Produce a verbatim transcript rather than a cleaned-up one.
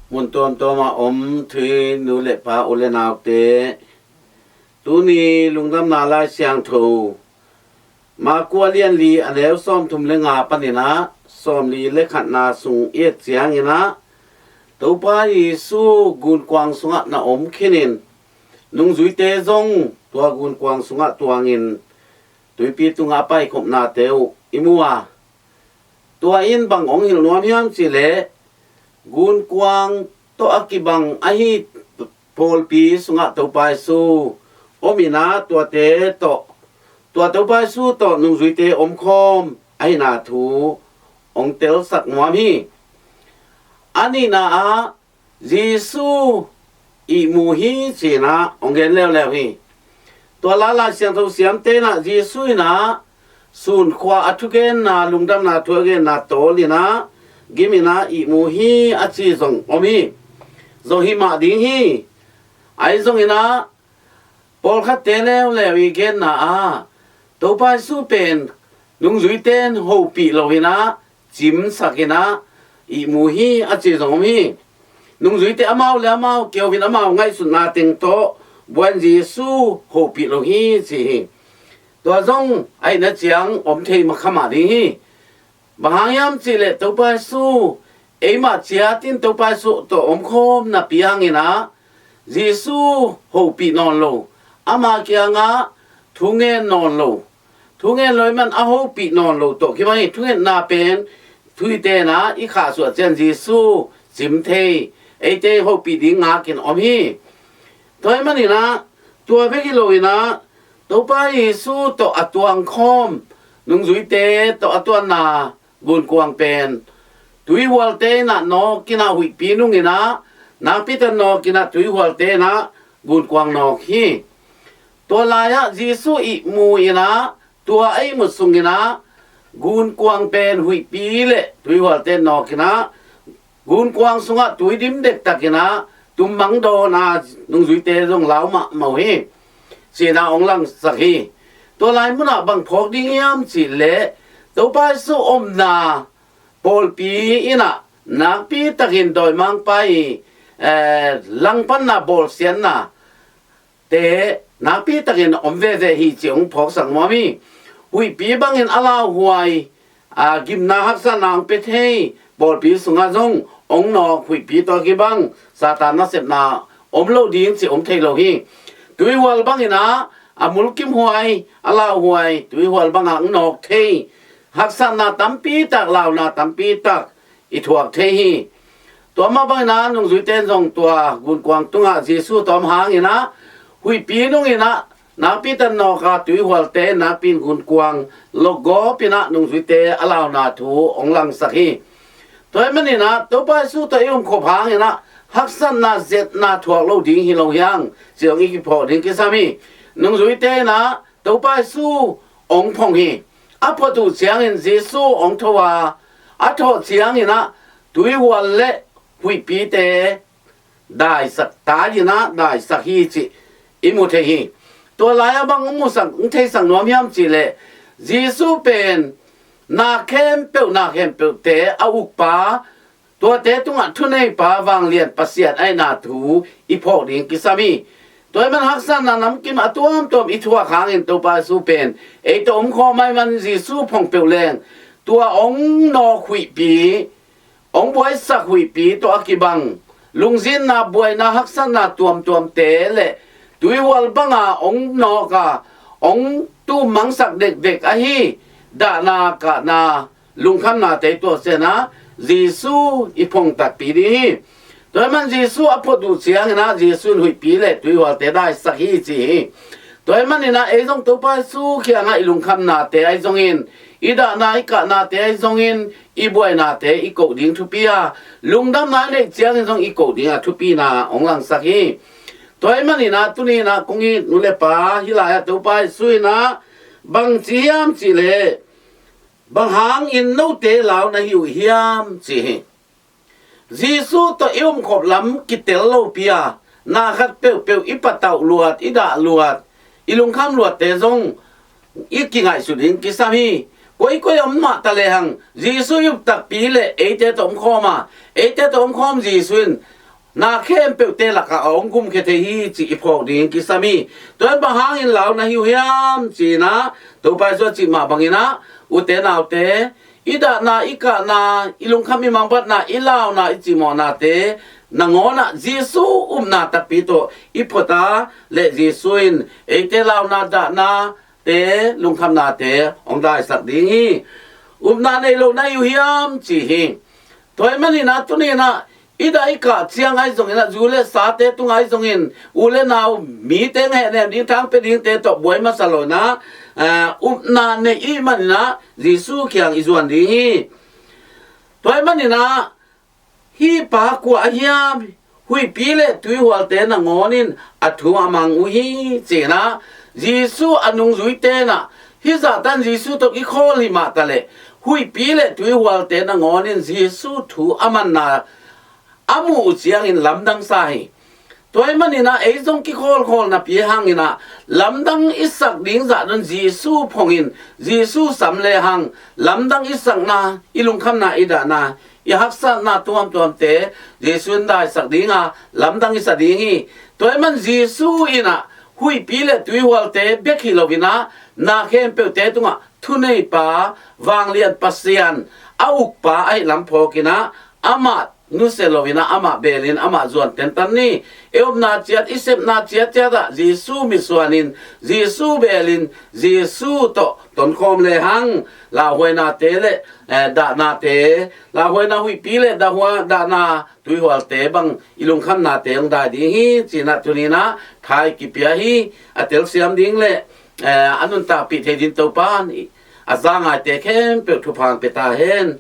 Mun tuamtuam a om thu nu le pa, u le naute, tuni lungdamna Lai Siangtho Marku a lian li, a neu sawmthum le nga panin ah sawmli le khatna sung i et ciangin ah, Topa Jesu gunkuang sungah na om khinin, nungzuite zong tua gunkuang sungah tuangin tuipi tungah a paikhopnate uh i mu a, tua in bang hong hilh nuam hiam cihleh, gunkuang tawh a kibang ahi pawlpi sungah Topa Jesu om in ah, tuate tawh, tua Topa Jesu tawh nungzuite omkhawm ahihna thu hong telsak nuam hi. A nihna ah, Jesu ihmu hi ci-in ah hong gen leuleu hi. Tua Lai Siangtho siamte in ah Jesu in ah sunkhua a thugenna, lungdamna thu a genna tawl in ah, gim in ah ihmu hi a ci zong om hi. Zong hi mah ding hi. Ahi zongin ah, pawlkhatte leuleu i genna ah, Topa Jesu pen nungzuite in hopih lo in ah, cimsak in ah ihmu hi a ci zong om hi. Nungzuite amau le amau keu in amau ngaihsutna teng tawh buai in Jesu hopih lo hi ci hi. Tua zong ahihna ciang om thei mahmah ding hi. Bang hang hiam cihleh Topa Jesu eimah ciat in Topa Jesu tawh omkhawm napi hangin ah, Jesu hopih nawn lo, ama kiangah thu ngen nawn lo, thu ngen lo ahih man a hopih nawn lo tawh kibang hi. Thungetna pen thu hite in ah i khahsuah ciang Jesu cim thei, eite hopih ding ngakin om hi. Tua ahih manin ah, tua bek hi lo in ah, Topa Jesu tawh a tuangkhawm nungzuite tawh a tuanna gunkuang pen tuihualte in ah nawk in ah, huihpi nung in ah, nakpi takin nawk in ah, tuihualte in ah gunkuang nawk hi. Tua lai-ah Jesu ihmu in ah, tua a ihmut sung in ah, gunkuang pen huihpi le tuihualte in nawk in ah, gunkuang sungah tui dim dektak in ah, tummang dawn a, nungzuite zong lau mahmah uh hi, ci-in ah hong langsak hi. Tua lai munah bang phawk ding hiam cihleh, Topa Jesu omna pawlpi in ah nakpi takin dawimangpa i, eh, langpanna, bawlsiatna te nakpi takin om veve hi ci hong phawksak nuam hi. Huihpi bangin a lauhuai, a, gimna haksatna hong pia thei pawlpi sungah zong hong nawk huihpi tawh kibang Satan nasepna om lo ding ci om thei lo hi. Tuihual bangin ah, a mulkimhuai, a lauhuai tuihual bangah hong nawk thei haksatna tampi tak, launa tampi tak i thuak thei hi. Tua mah bangin ah, nungzuite in zong tua gunkuang tungah Jesu tawh om hangin ah, huihpi nung in ah nakpi takin nawk a, tuihualte nakpi in gunkuang lokgawp in ah nungzuite a launa thu hong langsak hi. Tua ahih manin ah, Topa Jesu tawh i omkhop hangin ah haksatna, zetna thuak lo ding hi lo hi hang ci hong i kiphawk ding kisam hi. Nungzuite in ah Topa Jesu hong phong hi. A phot uh ciangin Jesu hong tho a, a thawh ciangin ah tuihual le huihpite daisak, tai in ah daisak hi cih i mu thei hi. Tua lai-ah bang hong musak, hong theisak nuam hiam cihleh, Jesu pen na khempeuh, na khempeuhte a ukpa, tuate tungah thuneipa, vanglian Pasian ahihna thu i phawk ding kisam hi. Tua ahih man haksatna namkim a tuamtuam i thuak hangin Topa Jesu pen ei tawh omkhawm ahih man Jesu phong peuh leng, tua hong nawk huihpi, hong buaisak huihpi tawh a kibang lungzinna, buaina, haksatna tuamtuamte le tuihual banga hong nawk a, hong tummangsak dekdek ahi dahna, kahna, lungkhamnate i tuak ciangin ah Jesu i phong takpi ding hi. Tua ahih man Jesu a phot uh ciangin ah Jesu in huihpi le tuihualte daisak hi ci hi. Tua ahih manin ah ei zong Topa Jesu kiangah i lungkhamnate ahi zongin, i dahna, i kahnate ahi zongin, i buainate i koh ding thupi a, lungdamna i neih ciangin zong i koh ding a thupina hong langsak hi. Tua ahih manin ah tuni in ah kong it nu le pa, hih lai-ah Topa Jesu in ah bang ci hiam cihleh, bang hangin note lau na hi uh hiam ci hi. Jesu tawh i omkhop lam kitel lopi a, na khat peuhpeuh i patauh luat, i dah luat, i lungkham luatte zong i kingaihsut ding kisam hi. Koikoi om mah ta lehang, Jesu i up takpi le eite tawh omkhawm a, eite tawh omkhawm Jesu in na khempeuhte lakah a hong gumkhia thei hi cih i phawk ding kisam hi. Tua in bang hangin lau na hi uh hiam ci-in ah, Topa Jesu a cih mah bangin ah, ute naute, i dahna, i kahna, i lungkham, i mangbatna, i launa, i cimawhnate nangawn ah Jesu upna takpi tawh i phawk a, le Jesu in eite launa, dahnate, lungkhamnate hong daisak ding hi. Upna nei lo na hi uh hiam ci hi. Tua ahih manin ah tuni-in ah i dah i kah ciang ahi zongin ah, zu le sate tung ahi zongin, u le nau, mite hong hehnem ding, thang pia dingte tawh buai masa lo-in ah, eh, upna nei i hih manin ah Jesu kiang i zuan ding hi. Tua ahih manin ah, hih pa kua ahi hiam, huihpi le tuihualte nangawn in a thu a mang uh hi ci-in ah, Jesu a nungzuite in ah hih zahtan Jesu tawh kikhawl hi mah ta leh, huihpi le tuihualte nangawn in Jesu thu a manna a muh uh ciangin lamdang sa hi. Tua ahih manin ah ei zong kikhawlkhawl napi hangin ah, lamdang i sak ding zah dong Jesu phong in, Jesu sam lehang, lamdang i sakna, i lungkhamna, i dahna, i haksatna tuamtuamte Jesu in daisak ding a, lamdang i sa ding hi. Tua ahih man Jesu in ah huihpi le tuihualte bek hi lo-in ah, na khempeuhte tungah thuneipa, vanglian Pasian a ukpa ahih lam phawkin ah, amah nusia lo-in ah, amah beelin amah zuan tentan ni. I upna ciat, i sepna ciatciat ah Jesu mitsuanin, Jesu beelin, Jesu tawh tonkhawm lehang, lauhuainate le, eh, dahnate, lauhuaina huihpi le dahua, dahna tuihualte bang i lungkhamnate hong dai ding hi ci-in ah tuni-in ah tha i kipia hi. A telsiam ding le, eh, a nuntakpih thei ding Topa in a za ngaite khempeuh thupha hong pia ta hen.